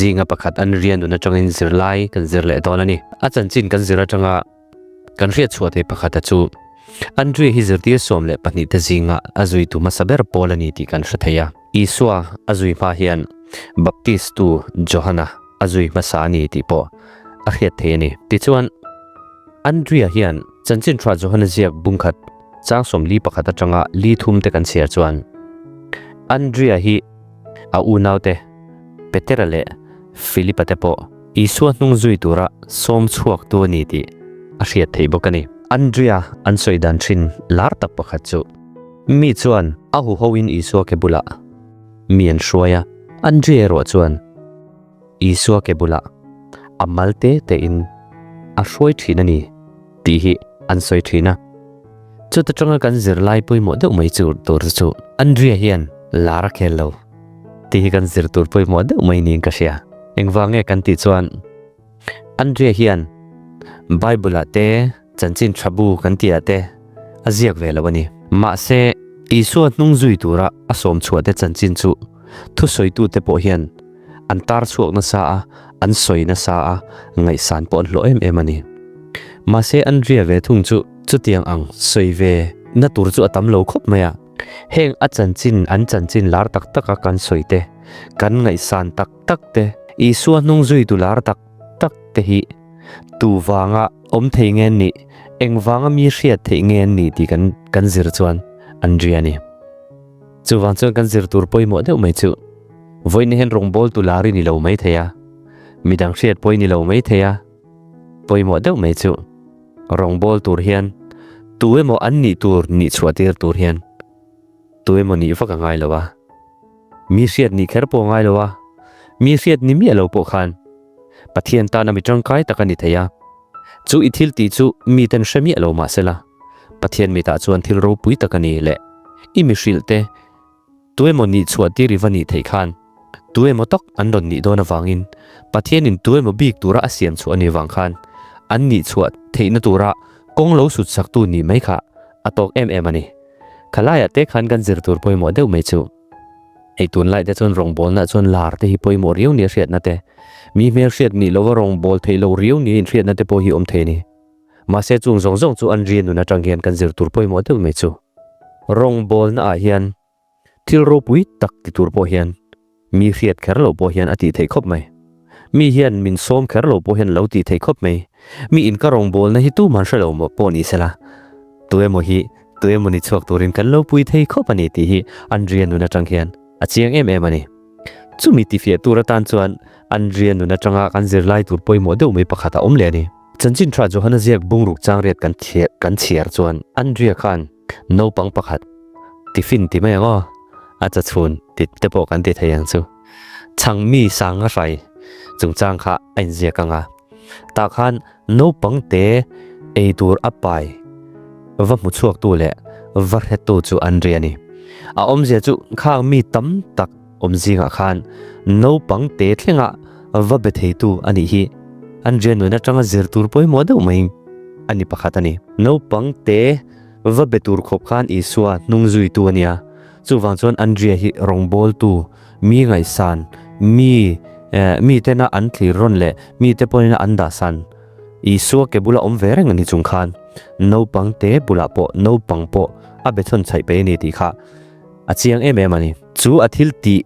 Zinga pakhat Andria nun atangin zirlai kan zir leh dawn a ni. A chanchin kan zir atanga kan hriat chhuah thei pakhata chu Andria hi zirtir 12 te zinga a zuitu hmasa ber pawl a ni tih kan hre thei a. Isua a zui hma hian Baptistu Johana a zui hmasa a ni tih pawh a hriat thei a ni. Tichuan, Andria hian chanchin tha Johana ziak bungkhat chang 41 atanga li thum te kan chhiar chuan Andria hi a unaute Petera leh Filipa te pawh Isua hnung zui tura sawm chhuaktu a ni tih a hriat theih bawk a ni. Andria an sawi dan thin lar tak pakhat chu mi chuan a huhoin Isua ke bulah mi an hruai a, Andria erawh chuan Isua ke bulah a mal te tein a hruai thin a ni tih hi an sawi thin a. Chuta tanga kan zirlai pawimawh deuh mai chu tur chu Andria hian lar a khel lo tih hi kan zir tur pawimawh deuh mai niin ka hria. Engvang nge kan tih chuan Andria hian Bible ah te chanchin tha bu kan tih ah te a ziak ve lo a ni. Mahse, Isua hnung zui tura a sawm chhuah te chanchin chu thusawitute pawh hian an tar chhuak nasa a, an sawi nasa a, ngaihsan pawh an hlawh em em a ni. Mahse Andria ve thung chu chutiang ang sawi ve na tur chu a tam lo khawp mai a. Heng a chanchin an chanchin lar tak taka kan sawi te, kan ngaihsan tak tak te, Isua hnung zuitu lar tak tak te hi tu vanga awm thei nge an nih, eng vanga mi hriat theih nge an nih tih kan kan zir chuan Andria a ni. Chuvang chuan kan zir tur pawimawh deuh mai chu vawiin hian rawngbâwl tu lar i ni lo mai thei a, midang hriat pawh i ni lo mai thei a, pawimawh deuh mai chu rawngbâwl tur hian tu emaw an nih tur nih chhuah tir tur hian tu emaw nih vak a ngai lo a, mi hriat nih kher pawh a ngai lo a, mi hriat ni miah lo pawh khan Pathian tana mi tangkai tak a ni thei a. Chu i thil tih chu miten hre miah lo mah sela, Pathian mitah chuan thil ropui tak a ni leh i mi hrilh te tuemaw nih chhuah tir i va nih theih khan tuemaw tak an rawn nih dawn avangin Pathianin tuemaw bik tura a siam chhuah a nih vang khan an nih chhuah theihna tura kawng lo sut saktu nih mai kha a tawk em em a ni. Khalaiah te khan kan zir tur pawimawh deuh mai chu. Hei tunlai te chuan rawngbawlna chuan lar te hi pawimawh riau nia hriatna te, mi hmel hriat nih lova rawngbâwl theih lo riau nia inhriatna te pawh hi awm thei a ni. Mahse chung zawng zawng chu an rian nun atang hian kan zir tur pawimawh deuh mai chu. Rawngbawlna ah hian thil ropui tak ti tur pawh hian mi hriat kher lo pawh hian a tih theih khawp mai. Mi hian min sawm kher lo pawh hian lo tih theih khawp mai. Mi in ka rawngbawlna hi tuman hre lo maw pawh ni sela, tuemaw hi tuemaw ni chhuak turin kan lo pui thei khawp a ni tih hi Andria nun atang hian a chiang em em a ni. Chumi tifiah tur atan chuan Andria nun atanga kan zirlai tur pawimawh deuh mai pakhat a awm leh a ni. Chanchin tha Johana ziak bungruk changriat kan kan chhiar chuan Andria khan naupang pakhat tiffin ti mai ang aw, a chachhun ti te pawh kan ti thei ang chu. Chhang mi sang a hrai chungchang kha a inziak ang a, tah khan naupang te ei tur a pai va hmu chhuaktu leh va hretu chu an ri a ni. A awmzia chu khang mi tam tak awm zingah khan naupang te thlenga va be theitu a nih hi an ria nun atanga zir tur pawimawh deuh mai a ni pakhat a ni. Naupang te va be tur khawp khan Isua hnung zuitu a nia. Chuvang chuan Andria hi rawngbawltu, mi ngaihsan, mi mi tena an thlir rawn leh mi te pawhin an dahsan Isua ke bula awm ve reng a ni chung khan naupang te bulah pawh naupang pawh a be chhawn chhaih peih a ni tih kha a chiang em em a ni. Chu a thil tih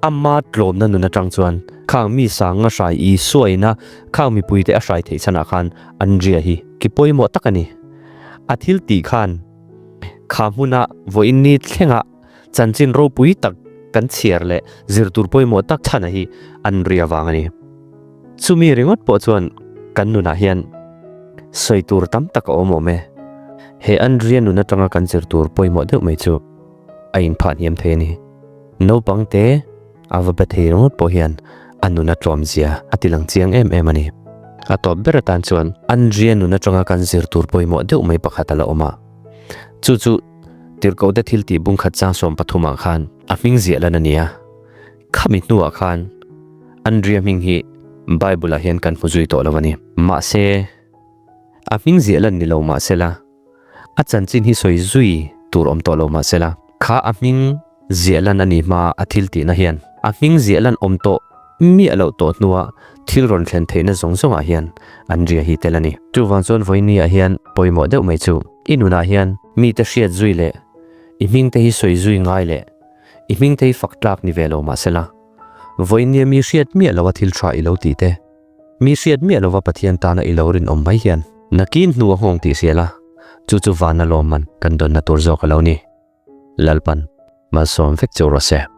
ama tlawmna nun atang chuan khang mi sang a hrai Isua ina khang mipuite a hrai theih chhanah khan Andria hi ki pawimawh tak a ni. A thil tih khan Kha hmuna vawiin ni thlengah chanchin ropui tak kan chhiar leh zir tur pawimawh tak chhana hi an ri avang a ni. Chumi ringawt pawh chuan kan nunah hian sawi tur tam tak a awm awm e. He an ria nun atanga kan zir tur pawimawh deuh mai chu a inphah hniam thei a ni. Naupang te a va be thei ringawt pawh hian a nun a tlawm zia a ti lang chiang em em a ni. A tawp ber atan chuan Andria nun atanga kan zir tur pawimawh deuh mai pakhat a la awm a. Chu chu Tirhkohte thil tih bung khat chang 30 ah khan a hming ziah lan a ni a. Khami hnuah khan Andria hming hi Bible ah hian kan hmu zui tawh lo a ni. Mahse, a hming ziah lan ni lo mahsela, a chanchin hi sawi zui tur awm tawh lo mahsela, kha a hming ziah lan a nih hma a thil tihna hian a hming ziah lan awm tawh. miah loh tawh hnua thil rawn thlen theihna zawng zawngah hian Andria hi tel a ni. Chuvang chuan vawinia hian pawimawh deuh mai chu i nunah hian mite hriat zui leh i hmingte hi sawi zui ngai leh i hmingte hi fak tlak ni ve lo mahsela vawinia mi hriat miah loa thil tha i lo tih te, mi hriat miah lova Pathian tana i lo rinawm mai hian nakin hnu a nghawng tih hria la, chu chu vana lawmman kan dawnna tur zawk a lo ni. Lalpan malsawm vek cheu rawh se.